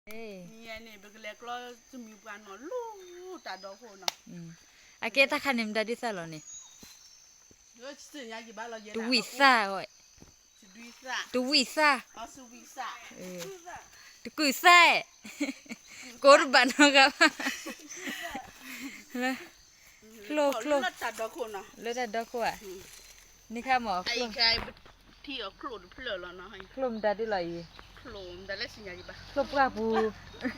နံၤန့ၣ် ပကလဲၤကျီတမံၤပှၤနီၤ လီၤတၢ်ဒီခိၣ်နီၤ. အကဲတၢ်ခါန့ၣ် မတၤဒုးသၣ်လီၤန့ၣ်, တဝံၣ်သၣ်ဝဲ, တဝံၣ်သၣ်, တကုၢ်သၣ်, ကိးတဘၣ်နီတဂၤဘၣ်, လၢတၢ်ဒီခိၣ်ဧါ, န့ၣ်ခါမ့ၢ် ချိၣ်မတၤဒုးလီၤအံၤ, ချိၣ်ပှၢ်ပူၤ,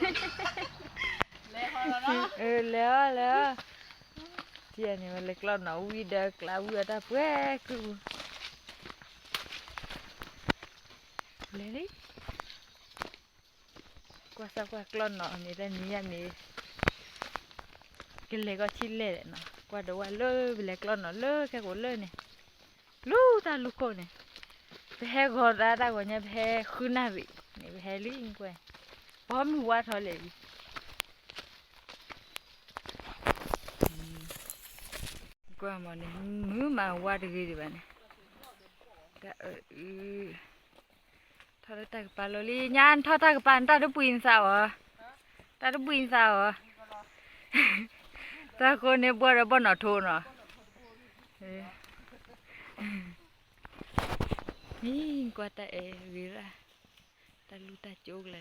လဲၤအီၤ လဲၤအီၤ, ထံၣ်န့ၣ် ဝဲလဲၤကျီနီၤဝံၤဒီး ကျးဝံၤအတၢ်ပှဲၤကုၢ်ပူၤ, လဲၤလံ, ကွၢ်စၢ်ကွၢ်ကျီနီၤန့ၣ် တနံၤညါန့ၣ် ကလဲၤကီးထံလဲၣ်နီၤ, ကွၢ်ဒီးဝဲလၢပလဲၤကျီနီၤလၢခဲကိာ်လၢန့ၣ်, လူတၢ်လူခိၣ်န့ၣ်, ပဟဲဂီၤတၢ်တၢ်ဂီၤညါ ပဟဲဃုနၣ်ရံၣ်န့ၣ် ပဟဲလံကွဲ, ပမုၢ်ဝါထီၣ်လဲၣ်လံ, ကွၢ်မ့ၢ်န့ၣ် မုၢ်မၤဝါတဂ့ၤဒံးဘၣ်န့ၣ်, တၢ်အၢ ထီၣ်လၢတၢ်ကပၤလီၤလံ, ညါနထီၣ်တၢ်ကပၤ နတၢ်တပှံၤနသးအီၤ, တၢ်တပှံၤနသးအီၤ, တၢ်ဃိန့ၣ်ဘှီဒီးဘီၣ်နီၣ်ထိနီၤ, မ့ၢ်ကွၢ်တၢ်အဲၣ်ဂ့ၤရၣ်, တၢ်လူတၢ်ကၠိကလဲ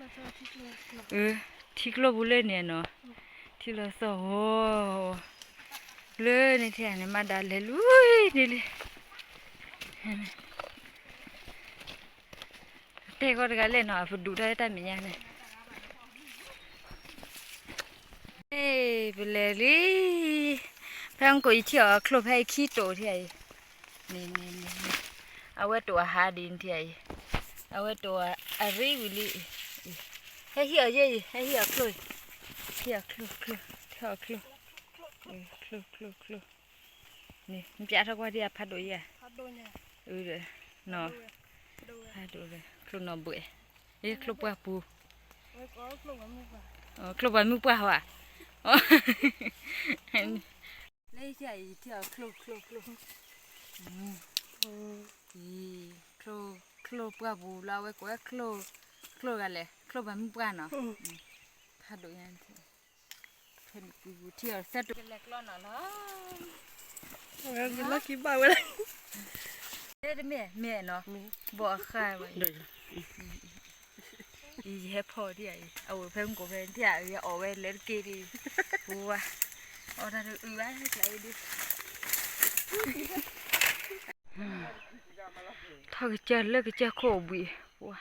ာ် ထံကျိပူၤလၢန့ၣ်နီၤ, ထံလီၤသီၣ်ဂီၤ, လၢန့ၣ်ထံၣ်န့ၣ် မၤဒၣ်လဲၤလူၤန့ၣ်လံ, တဲဃီတဂၤလဲၣ်နီၤ ပဒူးတၢ်လၢတၢ်မဲာ်ညါန့ၣ် ပလဲၤလံ, ဖဲမုၢ်ကိးယထံၣ်အီၤချိၣ်ဖဲအခံတိာ်ထံၣ်အံၤ, န့ၣ်န့ၣ်န့ၣ်, အဝဲတိာ်အဟးဒ်န့ၣ်ထံၣ်အံၤ, အဝဲတိာ်အရ့ဝံၤလံ, ဟဲဟံၣ်အီၤယဲအံၤ ဟဲဟံၣ်အီၤချိၣ်, ဟံၣ်အီၤချိၣ်ချိၣ်, ဟံၣ်အီၤချိၣ်, ချိၣ်ချိၣ်ချိၣ်, န့ၣ် နပျးထီၣ်ကွၢ်ဒံးအဖးဒိၣ်ယဲ, နီၤ, ဖးဒိၣ်ဒီး ချိၣ်နီၤဘှဲး, ယဲချိၣ်ပှၢ်ပူၤ, ချိၣ်ပှၢ်မုၢ်ပှၢ်ဟါ, လၢယထံၣ်အံၤထံၣ်အီၤချိၣ်ချိၣ်ချိၣ်, ချိၣ်ပှၢ်ပူၤလီၤ အဝဲကိးဝဲချိၣ်, ချိၣ်ဂၤလဲၣ် ချိၣ်ပှၢ်မုၢ်ပှၢ်နီၤ, ဖးဒိၣ်ညါ ဖဲန့ၣ်ပူၤပူၤထံၣ်အီၤသၢတိာ် ကလဲၤကျီနီၤလီၤ, လၢခံဘၣ်ဝဲလၢ, တမ့ၢ်မ့ၢ်နီၤ, ဘီၣ်အဃၢ်ဝဲ, ယဟဲဖီၣ်ဒံးအံၤ အဝဲဖဲမုၢ်ကိးဖဲဒံးအံၤ အီၣ်ဝဲလၢတက့ၢ်ဒံး, ပူၤဝဲ, အီၣ်တၢ်တအုးဘၣ်ကျါအံၤဒံး, ထီၣ်ကစၢၢ်လၢကစၢၢ်ခိၣ်အဘှံး, ပူၤဝဲ,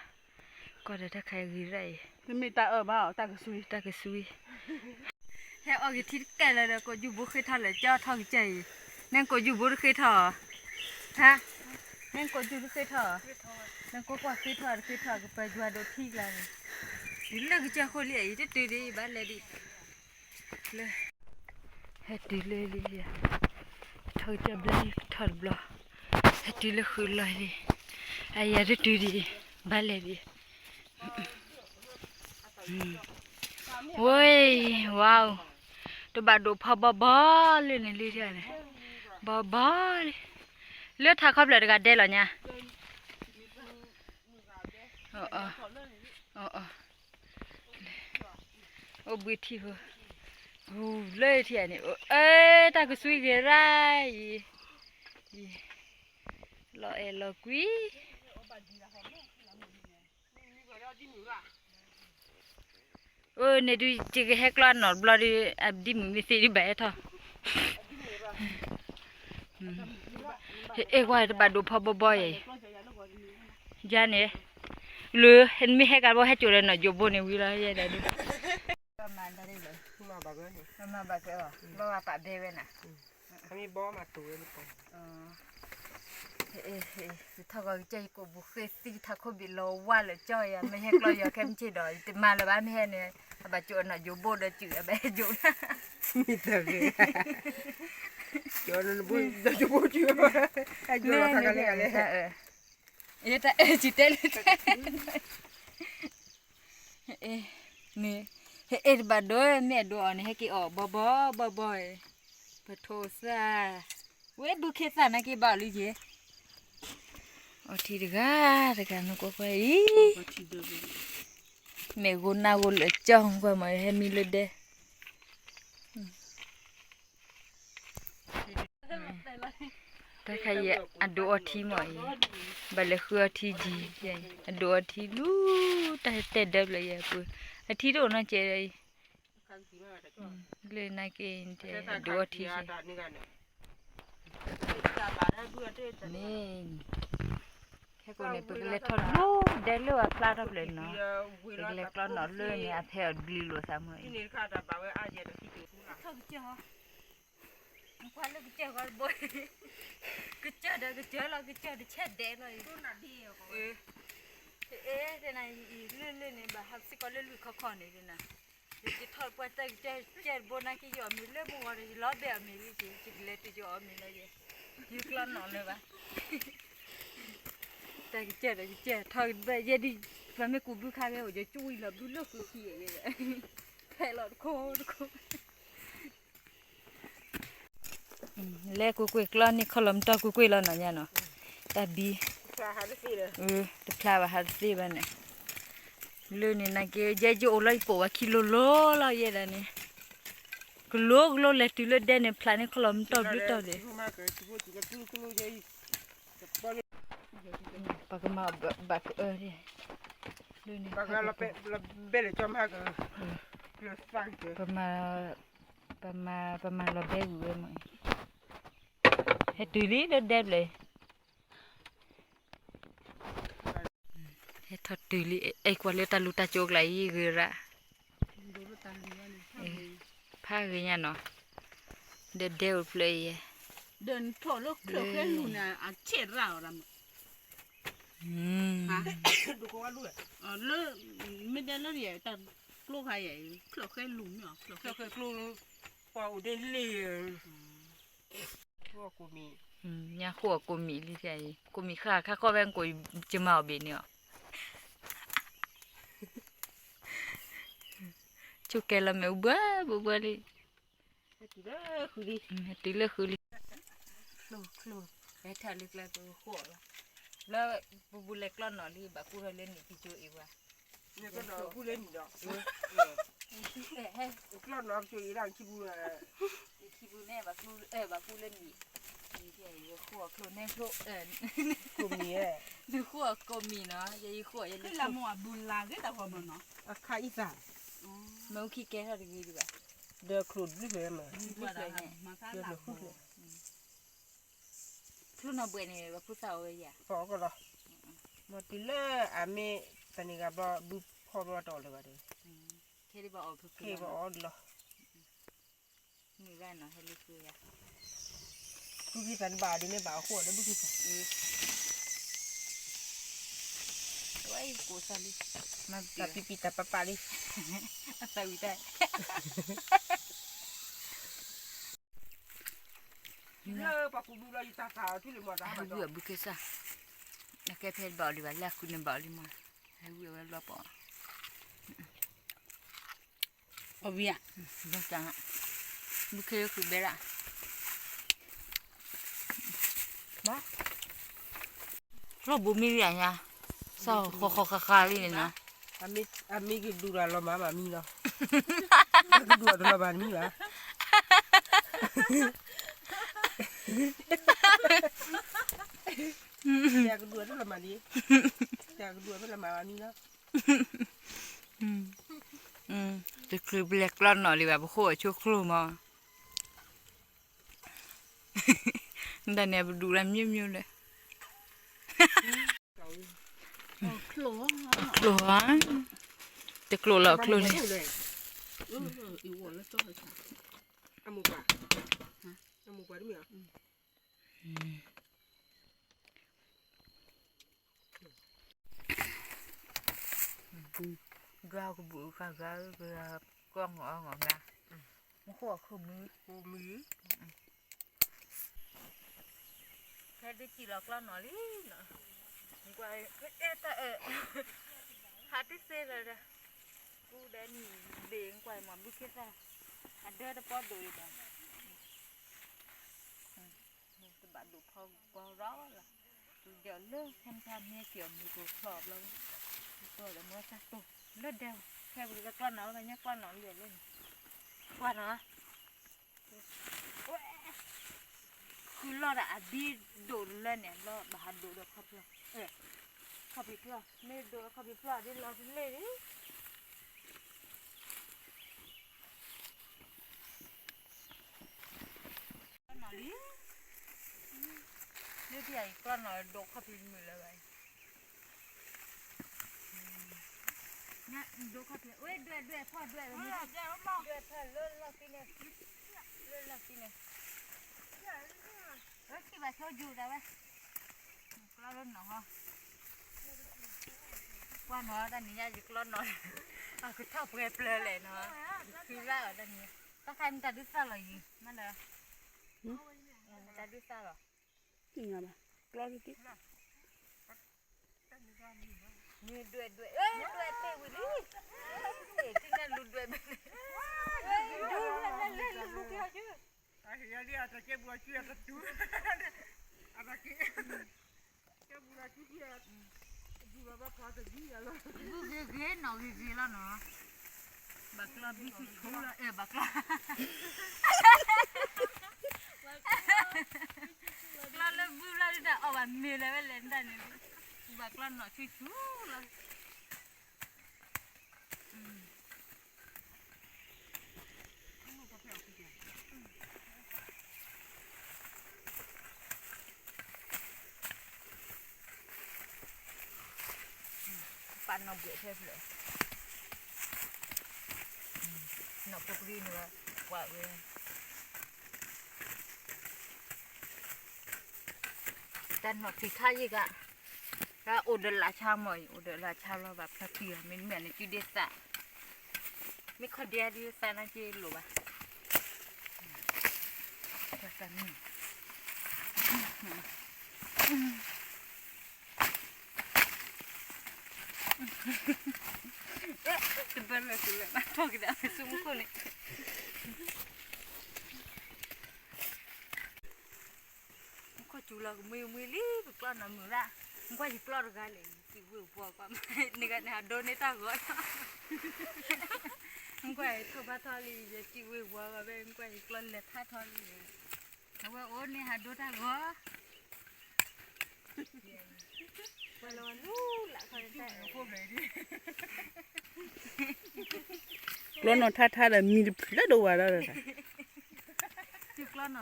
ကီၢ်ဒီးတၢ်ခါဂ့ၤရၣ်အံၤ, တမ့ၢ်တၢ်အၢဘၣ်အီၤ တၢ်ကစွံ, တၢ်ကစွံ ဟဲအီၣ်က့ၤထံတကဲလၢဒီး ကိးယူၢ်ဘိဃ့ထီၣ်လၢကၠီထီၣ်ကစၢၢ်အံၤ, နကိးယူၢ်ဘိတဃ့ထီၣ်, ဟါ, နကိးယူၢ်တဃ့ထီၣ်, နကိးကွၢ်ဃ့ထီၣ်တဃ့ထီၣ် ကပၢၤယွၤဒိးထံကျါန့ၣ်, တုၤလၢကစၢၢ်ခိၣ်လံအံၤ တတုၤဒံးဘၣ်လဲၣ်ဒံး, လၢ ဟဲတုၤလၢလံ, ထီၣ်ကစၢၢ်ဘျါထီၣ်တဘျီ, ဟဲတုၤလၢဃုာ်လီၤလံ, အယၤတတုၤဒံး, ဘၣ်လဲၣ်ဒံး ဝဲ, ဝါ, တဘၣ်ဒိးဖီဘီဘီလၢန့ၣ်လံ, ဘီဘီလံ, လၢထးခီဖျၢၣ်တဂၤဒဲးလီၤညါ, အိၣ်ဘှံးထံၣ်ဖိ, လၢထံၣ်န့ၣ် အဲ တၢ်ကစွံဂ့ၤရၣ်အံၤ, လီၤအဲၣ်လီၤကွံ အိၣ်န့ၣ်ဒုး ယကဟဲကျီနီတဘျီဒီး အဒ်မုၢ်မ့ၢ်သ့ဒုးဘၣ်ဟဲထီၣ်, အဲ ကွၢ်တဘၣ်ဒိးဖီဘီဘီယဲ, ယၤန့ၣ်, လၢ နမ့ၢ်ဟဲကးဘီဟဲစိာ်ဒီးနီၢ်ယိၤဘိန့ၣ်ဝံၤလီၤယဲဒၣ်ဒုး မၤဘၣ်ကဲအီၤ လီၤဂာ်ပာ်ဘဲဝဲနၤ မ့ၢ်ဘီမးတိၤဝဲလၢပီၤ ထီၣ်ဂီၤကစၢ်ယကိာ်ပူၤဃ့သံထးခိၣ်ဘ့ၣ်လီၤဝါလၢကၠီယၤ မ့ၢ်ဟဲကျီယီၤခဲမုၢ်ဆ့ၣ်ဒီး ယတမၤလၢၤဘၣ် မ့ၢ်ဟဲန့ၣ် အဘၣ်ကၠိအနီၢ်ယိၤဘိဒီးစုၣ် အဘၣ်ဟဲကၠိ မ့ၢ်တဂ့ၤ ကၠိနီၢ်ယိၤဘိစုၣ် အကၠိလီၤခါကလဲၣ် ယတၢ်အဲၣ်စံးတဲလၢ န့ၣ် ဟဲအဲၣ်တဘၣ်ဒိ မ့ၢ်အဒိအီၤန့ၣ် ဟဲက့ၤအီၣ်ဘီဘီဘီဘီ ပထိးသၣ် ဝဲဘုခ့သၣ်နာ်က့ဘၣ်အီၤလံယဲ အီထံတဂၤတဂၤ နကွၢ်ကွၢ်အံၤ, မ့ၢ်ဂိၢ်နၢ်ဂိၢ်လၢာ်ကၠီကွၢ်မး ဟဲမံလၢဒဲ တၢ်ခါအံၤ အဒိအီထံမးအံၤ, ဘၣ်လဲၤဃုအီထံကံၤ, အဒိအီထံလူၤ တၢ်တဲဒၢဖျၢၣ်ယဲၢ်ပူၤ, အထံတအိၣ်နီတစဲးဒီးအံၤ, လၢနာ်က့ အဒိအီထံကံၤ မ့ၢ် ခဲကိာ်န့ၣ် ပကလဲၤထီၣ်ဒိၣ်ဒဲလၢအဖျါထီၣ်ဖျၢၣ်နီၤ, ပကလဲၤကျီနီၤလၢန့ၣ် အဖဲအီၤဘျုးလိာ်သးမ့ၢ်အံၤ, ကွၢ်လၢကစၢၢ်ဃီတဘိ, ကစၢၢ်ဒီးကစၢၢ်လီၤ ကစၢၢ်တဆဲးဒဲးလီၤအံၤ, အဲ တဲနၤအံၤ လၢလၢန့ၣ် ဘၣ်ဟးစ့ၢ်ကီးလၢလွံၢ်ခီခီန့ၣ်ဒ်နၤ, ယထီၣ်ပှၤတၢ်ကစၢၢ်တဘိနာ်က့ ယအီၣ်မ့ၤလၢမုၢ်ဂီၤဒီး ယလီၤဘဲအီၣ်မ့ၤလံက့ၤ ယကလဲၤတုၤယအီၣ်မ့ၤလီၤယဲ, ယကျီနီၤလၢၤဘၣ် တၢ်ကစၢၢ်ဒီးကစၢၢ်ထီၣ်ကဘၣ်ယဲဒ်, ပမ့ၢ်ကူးဘုခါဝဲအိၣ် ယကၠူဝံၤလီၤဘုလၢဃုခံယဲ, ဖဲလီၤတခိၣ်တခိၣ် လဲၤကွ့ၢ်ကွ့ၢ်ကျီန့ၣ် ခီလီၤမတီၢ်ကွ့ၢ်ကွ့ၢ်လီၤနီၤညါနီၤ, တၢ်ဘံ, တဖျါဘၣ်ဟးတသ့ဘၣ်န့ၣ်, လၢန့ၣ်နာ်က့ ယဲယအိၣ်လီၤယပိာ်ဝဲခံလိၤလိၤလီၤယဲဒၣ်န့ၣ်, ကလိၤကလိၤလဲၤတုၤလၢဒဲန့ၣ် ဖျါန့ၣ်ခီလီၤမတီၢ်ဘျုးတီၢ်ဒဲး ပကမၤဘၣ်ကအၢ, ဘဲလဲၤကၠီမးက, ပမၤ, ပမၤ, ပမၤလီၤဘဲဝံၤဝဲမး, ဟဲတုၤလံလၢဒဲဘျဲၣ်, ဟဲထီၣ်တုၤလံ, အဲကွၢ်လၢတၢ်လူၤတၢ်ကၠိကျါအံၤ ဂ့ၤရၣ်, ဖးဂ့ၤညါနီၤ, ဒီးဒဲအိၣ်ဖျၢၣ်အံၤ, ဒီးနထီၣ်လၢချၢၣ်ဃဲလူၤန့ၣ် အဆဲးရၣ်အီၤဒၣ်မး, လၢ, မ့ၢ်တဲလၢယဲ တၢ်ကျိခါယဲ ချၢၣ်ဃဲလူၤမ့ၢ်အီၤ ချၢၣ်ဃဲကျိ, ပှၤအိၣ်ဒ်လံ, ညါဃိအီၤကိးမံၤလံ, ကိးမံၤဃၣ်ခါခီဖဲကိးယမၤအီၤဘ့ၣ်န့ၣ်အီၤ, ဆိကဲလီၤမ့ၢ်အိၣ်ဘှဲဘှဲဘှဲလံ, တုၤလၢဃုလံ, ဟဲထီၣ်လၢကျဲကဃိအီၤလီၤ, လၢပူၤပူၤလဲၤကျီနီၤလံ ဘၣ်ကူထီၣ်လၢနံၣ်ကံကၠိအံၤဝဲ, ကူလၢနံၣ်ဒီး, ကျီနီၤကၠိအံၤဒၣ်ခံပူၤ, ခံပူၤန့ၣ် ဘၣ်ကူလၢနံၣ်, ဃိအီၤကျိန့ၣ်ကျိ, ကိးမံၤ, နဃိအီၤကိးမံၤနီၤ ယဃိအီၤယလၢ, လၢမ့ၢ်အဘူးလၢဂ့ၤတၢ်ဂီၤမးနီၤ, အခါအံသၣ်, မ့ၢ်အိၣ်ခံကဲထီၣ်တဂ့ၤဒံးဘၣ်, ဒီးချိၣ်ဘျုးဖျၢၣ်မး, ချိၣ်နီၢ်ဘှဲးန့ၣ် ပှၤဖိသၣ်အီၣ်ဝဲယၤ, ပှၤအီၣ်ကလီၤ, မ့ၢ်တုၤလၢအမ့ၢ်တနံၤဂၤဘျီ ဘုဖီဘျီတအီၣ်လၢၤဘၣ်ဒီး, ခဲအံၤဘၣ်အီၣ်ဖုဖုလီၤ, မ့ၢ်ဂၤနီၤဟဲလၢဃုယၤ, ဘုဖုသးနဘၣ်အီၤဒ်န့ၣ်ဘၣ်အဃိဒီးဘုဖုသး, ဝဲကိးသၣ်လံ, တၢ်ပံပံတၢ်ပာ်ပာ်လံ, အသးဝံၤတၢ် လၢပှၤကူးဘုလီၤယတၢ်သးထူလံမီၢ်တၢ်ဟဲဝံၤအဘုခ့စၢ်, အကဲဖဲဘၣ်အီၤဒံးဘၣ် လၢအဃုန့ၣ်ဘၣ်အီၤလံမီၢ်, ဟဲဝံၤအဝဲလီၤပီၤ, အဝံၤဧါ, ဘၣ်တၢ်, ဘုခ့ဃုဘဲဒၣ်, ကျိဘိမ့ၢ်လံဧါညါ, စၢ်ဃီဃီဃါဃါလံန့ၣ်နီၤ, အမ့ၢ်ကဒူၣ်တၢ်လီၤမၤဘၣ်မံလီၤ, ကဒူၣ်တၢ်လီၤမၤတမံဘၣ်, ကဒူၣ်တၢ်လီၤမၤလံ, ကဒူၣ်တၢ်လီၤမၤဘၣ်မံလီၤ, တချုးပလဲၤကျီနီၣ်လံဘၣ် ပဃိအဆိကျိမီၤ, တၢ်န့ၣ်ပဒူၣ်လၢမျိုးမျိုးလၢ, ကျိ, တကျိလီၤကျိန့ၣ် ဂၤကဘူၣ်ဃာ်ဂၤ, ကီၢ်ငီၢ်အီၣ်ငီၢ်မး, မ့ၢ်ဃိအခိၣ်မုၢ်, ဖဲဒုးစံၣ်လီၤကျီနီၣ်လံနီၤ, ကွၢ်, အဲၣ်တၢ်အဲၣ်, ဟးတသ့လၢၤဒီး, ကူဒီးနံၣ်ဘ့ၣ်ကွၢ်မၤဘုခ့သၣ်, အဒၢတပီၢ်ဒိၣ်အံၤဒီး, တဘၣ်ဒိၣ်ဖီကွၢ်ရီလီၤ, ကူဒဲ လၢဖဲမ့ၢ်က့ၤအီၤမံၤကိးဖျီၣ်ဘျီ, တီၢ်ဒီးမ့ၢ်တၢ်တိၢ်လၢဒဲ, ဖဲပကကျီၢ်နီၤလၢညါကျီၢ်နီၤလံလၢန့ၣ်, ကွၢ်နီၤ, ဃုလီၢ်ဒီးအဘံၣ်ဒိးတလၢန့ၣ် လီၢ်ဘၣ်ဟးဒိးဒီးခီၣ်ဖျီၣ်, ခီၣ်ဖံးဖျီၣ် မ့ၢ်ဒိးဒီးခီၣ်ဖံးဖျီၣ်ဒ်လီၤတလၢန့ၣ် နီၤလံ, လၢဒ်အံၤ ကျီၢ်နီၤဒိးခီၣ်ဖံးမုာ်လၢၤဘၣ်အံၤ, ဒိးခီၣ်ဖံး, ဝဲဒွဲၣ်ဒွဲၣ်ဖီၣ်ဒွဲၣ်, ဒွဲၣ်ဖီၣ်လၢလီၢ်သံန့ၣ်, လၢလီၢ်သံန့ၣ်, ဝဲခံဘၣ်ဆိယူၤဒၣ်ဝဲ, ကျီၢ်လၢနီၤဟီ, ကွၢ်နီၤတၢ်နံၤညါယကျီၢ်နီၤ, အကထီၣ်ပှဲၤပျၢၤလဲၣ်နီၤ, ယခံဘၣ်အီၤတၢ်နံၤညါ, တၢ်ခါမ့ၢ်တၢ်ဒုးသၣ်လီၤယံၤ, မ့ၢ်လၢ, တၢ်ဒုးသၣ်လီၤ သ့ၣ်ညါဘၣ်, ကျီၢ်တက့ၢ်, မ့ၢ်ဒွဲၣ်ဒွဲၣ်, ဒွဲၣ်တ့ၢ်ဝံၤလံ, ထံၣ်န့ၣ်လူဒွဲၣ်ဘၣ်, လူက့ၤအီၤယုၢ်, အဟ့ၣ်ယၤလံအတၢ်ကဲဘူးအစုအတတူၢ်, အတၢ်ကဲ, ကဲဘူးအစုက့ၤ, ဘူးလီၤဘၣ်ဖးတဂံၢ်ယၤလီၤ, ဂ့ၤဂ့ၤနီၤဂ့ၤဂ့ၤလီၤနီၤ, ဘၣ်ကျီၢ်ဘုဆူၣ်ဆူၣ်လီၤ အဲၣ်ဘၣ်ကျီၢ် ကျီၢ်လၢဘုဘျီဒုးတၢ်အီၣ်ဘၣ်မ့ၤ လဲၤဝဲလဲၤတၢ်န့ၣ်, ဘၣ်ကျီၢ်နီၣ်ဆူၣ်ဆူၣ်လီၤ, ပာ်နီၣ်ဘှဲးဖဲဖျၢၣ်, နီၣ်ဖိကရံၣ်န့ၣ်ဝဲ, ကွၢ်ဝဲ တၢ်နီၣ်ဖံးခါယံၤက, တၢ်အိၣ်ဒီးလၢ်ဆါမီၢ်အံၤ အိၣ်ဒီးလၢ်ဆါလီၤဘၣ်ဖျါတံၢ်အီၤ မ့တမ့ၢ်န့ၣ် စုဒ့သး, မ့ၢ်ခီၣ်ဒ့ဒုးသးနာ်က့လိၣ်ဘၣ်, တၢ်တၢ်မံၤ တဘၣ်လၢာ်ကူလၢာ် ဘၣ်ထီၣ်ကဒါမ့ၢ်ဆူမူခိၣ်န့ၣ်, မူခိၣ်စူၤလီၤကမှံမှံလံ ပကျီၢ်နီၢ်မုာ်ဒၣ်, မ့ၢ်ကွၢ်ယကျီၢ်တဂၤလဲၣ် ယစံးဝ့ၤဝီၤကွၢ်မး န့ၣ်ဂၤန့ၣ် ဟးဒိန့ၢ်တၢ်ဂီၤ, မ့ၢ်ကွၢ်ယထီၣ်ဘၣ်ထီၣ်လံ ယစံးဝ့ၤဝီၤကွၢ်ဖဲ မ့ၢ်ကွၢ်ယကျီၢ်လဲၤထါထီၣ်လံ, အဝဲအိၣ်န့ၣ်ဟးဒိတၢ်ဂီၤ ကျီၢ်နီၢ်ထါထါဒီးမံၤတဖျၢၣ်ဒိၣ်ဝဲဒီး, ယကျီၢ်နီၢ်တဂၤ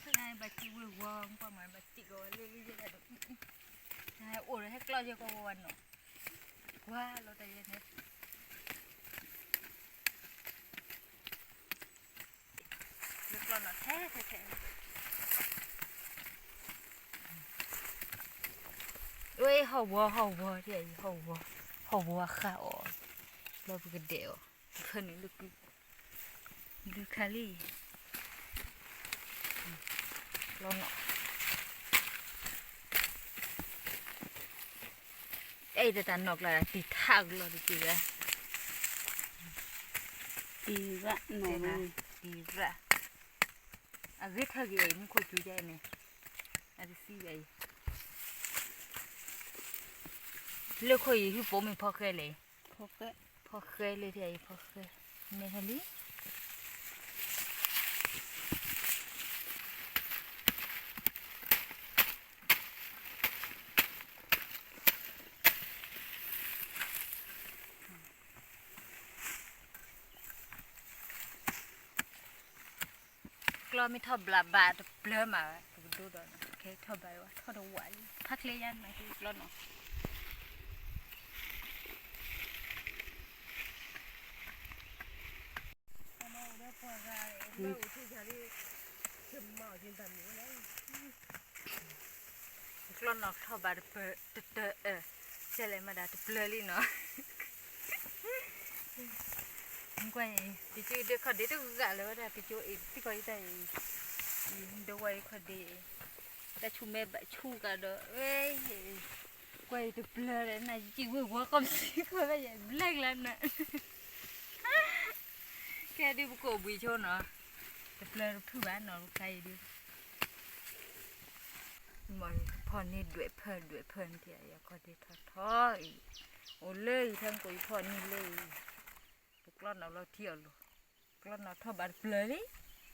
အံၤ, ဘၣ်စံးဝ့ၤဝီၤ မ့ၢ်ကွၢ်မးဘၣ်စံးကီးဝဲလၢလံယဲဒၣ်ဒီး, အိၣ်ဒီးဟဲကျီၢ်ယဲကီးဝဲဝဲနီၤ, ကွၢ်လီၤတၢ်ယဲန့ၣ် လၢကျီၢ်နီၢ်ထဲထဲထဲ, အ့ ဟီၣ်ဝီၤ ဟီၣ်ဝီၤ ဟီၣ်ဝီၤ ဟီၣ်ဝီၤဃၣ်အီၤ, လၢပကဒဲးအီၤ, ဖၢန့ၣ်လၢကု, ဒုးခါလံ, လီၤနီၤ အဲၣ်တၢ်နီၢ်ကျါ တံၤထၣ်ကလီၤတက့ၢ်ဝဲ, တံၤရၣ်နီၤ, တံၤရၣ်, အဂ့ၤထၢၣ်က့ၤအံၤ မူခိၣ်စူၤဒ်အံၤန့ၣ်, အတသံဝဲအံၤ, လၢခိၣ်အံၤ ဟံၣ်ဖိမ့ၢ်ဖီဃဲလဲၣ်, ဖီဃဲလၢထံအံၤ ဖီဃဲ, နဲၣ်ထီၣ်လံ ကျီၢ်မ့ၢ်ထီၣ်ဘျးဘၣ်တပျၢၤမး ပကဒိဒီး ကဲထီၣ်ဘၣ်ဝဲ ထီၣ်တဝးလံ ဖးချ့ယါနၤက့ကျီၢ်နီၤ ကျီၢ်နီၤထီၣ်ဘၣ်တပၢၤ တတၢၤအၢ ကဲလဲၣ်မးဒၣ်တပျၢၤလံနီၤ ကွၢ်အံၤ ကကၠိဒ့ခီၣ်ဒ့တဂၤလၢၤဝဲဒၣ် ကကၠိအံၤ သံၣ်ကီးယတၢ်အံၤ ဒဝဲအံၤခီၣ်ဒ့ တၢ်ဆူၣ်မဲဘၣ်ဆူၣ်ကဒီး ကွၢ်အံၤတပျၢၤလၢၤ နစံးဝ့ၤဝီၤကီၢ်ပစံးခီၣ်ဝဲယဲ ဘျဲၣ်လၢနၤ ခဲဒုးပကိးဘှံးဆိနီၤ တပျၢၤတဖုၣ်ဘၣ်နီၤ ပခါအံၤဒုး မ့ၢ် ဖီၣ်န့ၢ်ဒွဲၣ်ဖၢၣ်ဒွဲၣ်ဖၢၣ်န့ၣ် ယခီၣ်ဒ့ထီထီအံၤ, အိၣ်လၢယထၢၣ်ကိးယဖီၣ်န့ၢ်လၢအံၤ, ပကျီနီၣ်လီၤထံအီၤလိၤ, ကျီ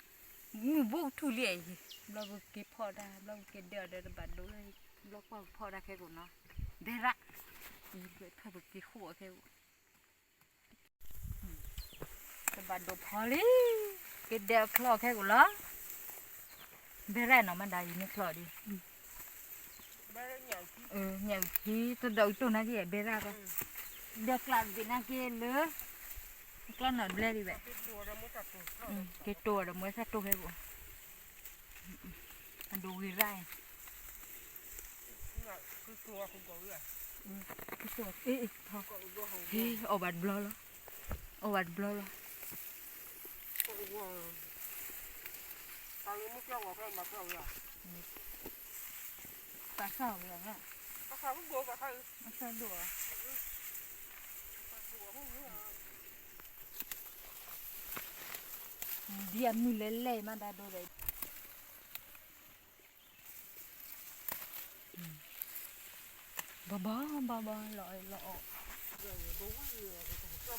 နီၣ်ထီၣ်ဘၣ်တပျၢၤလံ, မုၢ်ဘိကထူၣ်လံအံၤ, ဘျီပက့ၤဖီၣ်တၢ် ဘျီပက့ၤဒၢအီၤဒီးတဘၣ်ဒိလၢ, ဘျီကွၢ်ပဖီၣ်တၢ်ခဲကိာ်နီၤ, ဘဲရၣ်, အံၤဒွဲၣ်ဖၢၣ်ပက့ၤဃိၣ်အီၤခဲကိာ် တဘၣ်ဒိဖီလံ, က့ၤဒဲးအချီခဲကိာ်လီၤ, ဘဲရၣ်နီၤ မ့ၢ်ဒၣ်ယမ့ၢ်ချီဒံး, ညၣ်အုၣ်ထံ တဒီးအုၣ်တိၢ်နာ်က့ ဘဲရၣ်ကီ, ဒီးကျးဘ့ၣ်နာ်က့လၢ, ကျီနီၣ်ဘျဲဒံးဘၣ်, က့ၤတိၢ်ဒီးမွဲသၣ်တိၢ်ခဲကိာ်, အဒိးဂ့ၤရၣ်အံၤ အီၣ်ဘၣ်တဘျီလီၤ, အီၣ်ဘၣ်တဘျီလီၤ, ပာ်စၢ်ဝဲ, ပာ်စၢ်ဒိၣ်, ဒ်အမုၢ်လဲၤလဲၤမးဒၣ်ဒိဒီး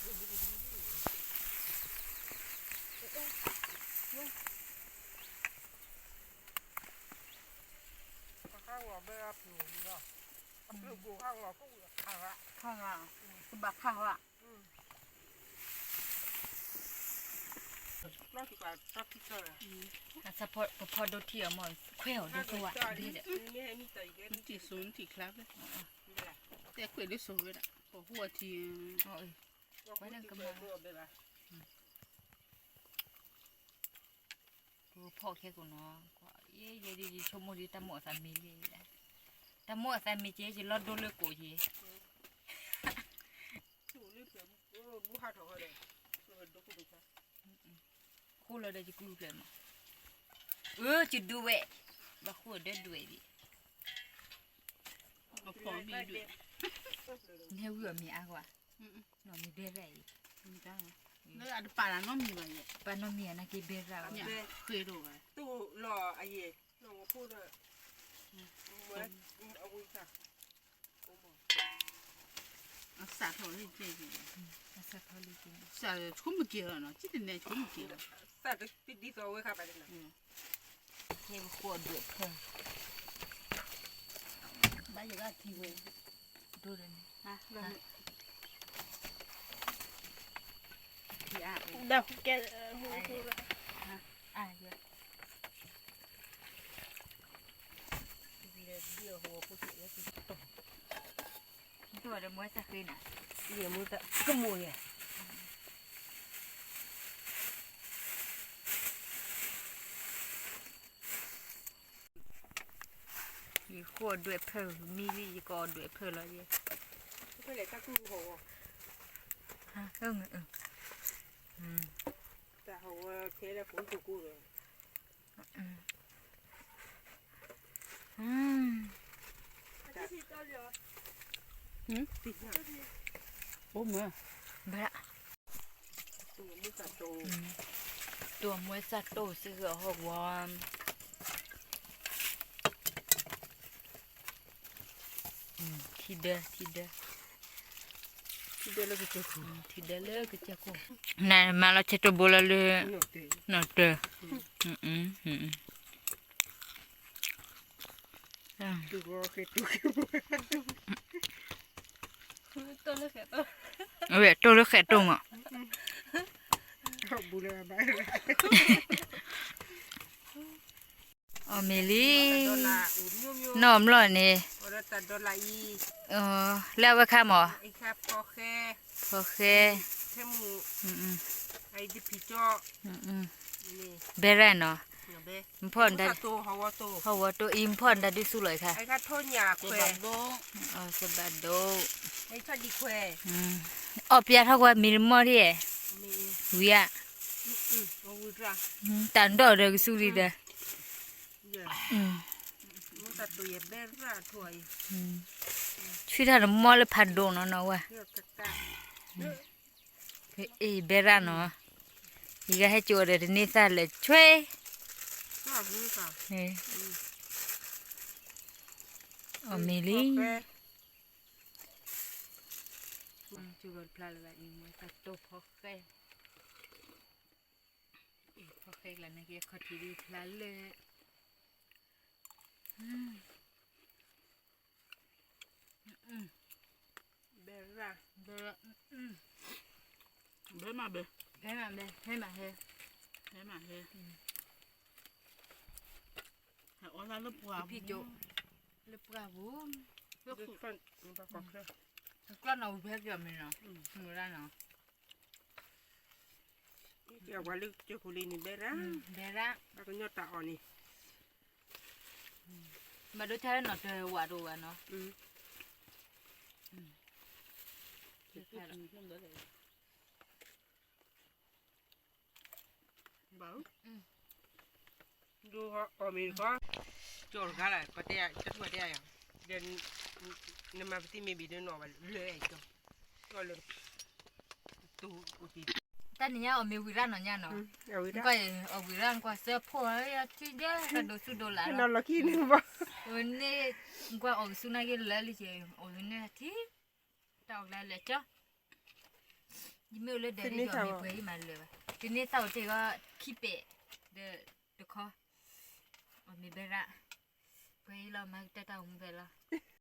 ဘီဘီဘီဘီလီၤလီၤအီၣ်, ခါဂၤ, ကဘၣ်ခါဂၤ, ပဖီဒိၣ်ထံအီၤမ့ၢ် ခွဲးအီၤဒိၣ်ကဝး, နထံၣ်စိနထံၣ်ချါဖဲ, တဲခွဲးဒိၣ်စိဝဲဒၣ် ပှၤဟူအထံ, ပှၤကမၤ ပဖီၣ်ခဲကိာ်နီၤ, ယဲယဲဒ်ယဆိကမိၣ်ဒ်တၢ်မိၣ်အသးမံလံ, တၢ်မိၣ်အသးမံက့ ယလီၢ်ဒိလၢကိာ်ယဲ, ဃိလီၤဒီးယကျူပျဲၢ်မး, အၢ ယဒိဝဲ, ဘၣ်ဃိဒီးဒွဲၣ်ဒံး, နဟဲဝံၤအီၤမ့ၢ်အါဂီၢ်, နီၢ်မံၤဘဲရၣ်အံၤ, လၢအတပာ်လၢနီတမံၤဘၣ်ယဲ, ပာ်နီတမံၤအနာ်က့ဘဲရၣ်ဘၣ်, ဃ့ဒိၣ်ဘၣ်, အစးထီၣ်လၢကဲ, အစးထီၣ်လၢကဲ, စးဆိကမိၣ်က့ၤလီၤနီၤ, ကံတနဲဆိကမိၣ်က့ၤလီၤ, စးတဒ်သိးဝဲခါဘၣ်, ဟဲပဃိဒွဲၣ်ဖၢၣ်, ဘၣ်ယကထံဝဲ, ဒိၣ်ဒီးန့ၣ်, ဒီးကဲ, အါယဲ ဒိၣ်ဒီးမွဲသၣ်ဃ့နၤ, ယမူသၣ်ကမိၣ်ယဲ, ယဃိဒွဲၣ်ဖၢၣ်မံလံ ယကအီၣ်ဒွဲၣ်ဖၢၣ်လီၤယဲ, ဟဲ, အိၣ်မး, ဘဲ, တိၢ်မွဲသၣ်တိၢ်စ့ၢ်ကီးဟီၣ်ဝီ, ထံဒၢ, ထံဒၢ, ထံဒၢလၢကစၢၢ်ခိၣ်, ထံဒၢလၢကစၢၢ်ခိၣ်, နမၤလီၤဆဲးတိၢ်ဘိလီၤလၢ, နီၢ်တၢၢ်, အဝဲတိၢ်လၢဃဲးတိၢ်မး, အီၣ်မ့ၤလံ, နီၢ်အီၣ်မျိာ်န့ၣ်, လၢအဝဲခါမး, ဖီဃဲ, ဘဲရၣ်နီၤ, မဖီၣ်နတၢ်, ဟီၣ်ဝီတိၢ်အံၤ မဖီၣ်နတၢ်ဒုးဆူၣ်လီၤခါ, စဘၣ်ဒိ, အီၣ်ပျါထီၣ်ကွၢ်မ့ၤတမီၢ်ထံၣ်, ဝံၤဧါ, တၢ်ဒီၣ်ဒီးကစူၢ်ဒံးဒီး ဆှံထီၣ်နမီၢ်လၢဖးဒိၣ်နီၤနီၤဝဲ, အ့ၣ် ဘဲရၣ်နီၤ, ယဂၤဟဲကၠိဒီးတန့ၢ်သၣ်လၢာ်ဆွဲ, န့ၣ်, အီၣ်မ့ၤလံ, ဖီဃဲ, စုဂီၤတဖျါလၢၤဘၣ်အံၤ မ့ၢ်တၢ်တိၢ်ဖီဃဲ, ဖီဃဲကျါန့ၣ်က့ ခီၣ်ထံးဒုးဖျါလၢ ဘဲရၣ်, ဘဲရၣ်, ဘဲမးဘဲ, ဘဲမးဘဲ, ဟဲမးဟဲ, ဟဲမးဟဲ, ဟဲအီၣ်လၢပှၢ်ပူၤ, လၢပှၢ်ပူၤ, ကျီၢ်နီၤဝံၤဖဲက့ၤအီၤမ့ၢ်နီၤ, မုၢ်ရၣ်နီၤ, ပှၤလၢကၠိခိၣ်လံန့ၣ် ဘဲရၣ်, ဘဲရၣ်, ပှၤကညီတၢ်အီၣ်န့ၣ် ဘၣ်ဒိထဲနီၤတဝာ်တအိၣ်ဘၣ်နီၤ, ဘၣ်, ဒိအီၣ်မ့ၤတခီ, ကၠီတဂၤလၢ် ကတဲတၢ်ထူၣ်တဲယၤ, နမၤပသံမ့ၢ်ဘၣ်ဒီးနီၣ်ဘၣ်လၢအဲၣ်ကၠီ, ကၠီလၢ တၢ်နံၤညါအီၣ်မ့ၤဝံၤရၣ်နီၤညါနီၤ, ကွၢ်အီၣ်ဝံၤရၣ်ကွၢ်စၢဖှိၣ်ထံဒဲး တၢ်ဒိးသူၣ်ဒိးလၢ်လီၤ, အဝဲန့ၣ်, ကွၢ်အီၣ်ကဆူနာ်က့လၢာ်လံက့ၤ အီၣ်ဝံၤန့ၣ်ထံ, တၢ်အီၣ်ကျါလဲၤကၠီ, ယမ့ၢ်အိၣ်လၢဒဲးဒီးယအီၣ်မ့ၤပှဲၤယမၤလၢာ်ဘၣ်, တုၤန့ၢ်သၣ်အိၣ်တ့ၢ်ဂီၤခံပဲာ်, ဒီးတခီ, အီၣ်မ့ၤဘဲရၣ်, ပှဲၤယလီၤမၤကတၢၢ်တၢ်အိၣ်မူဖဲလီၤ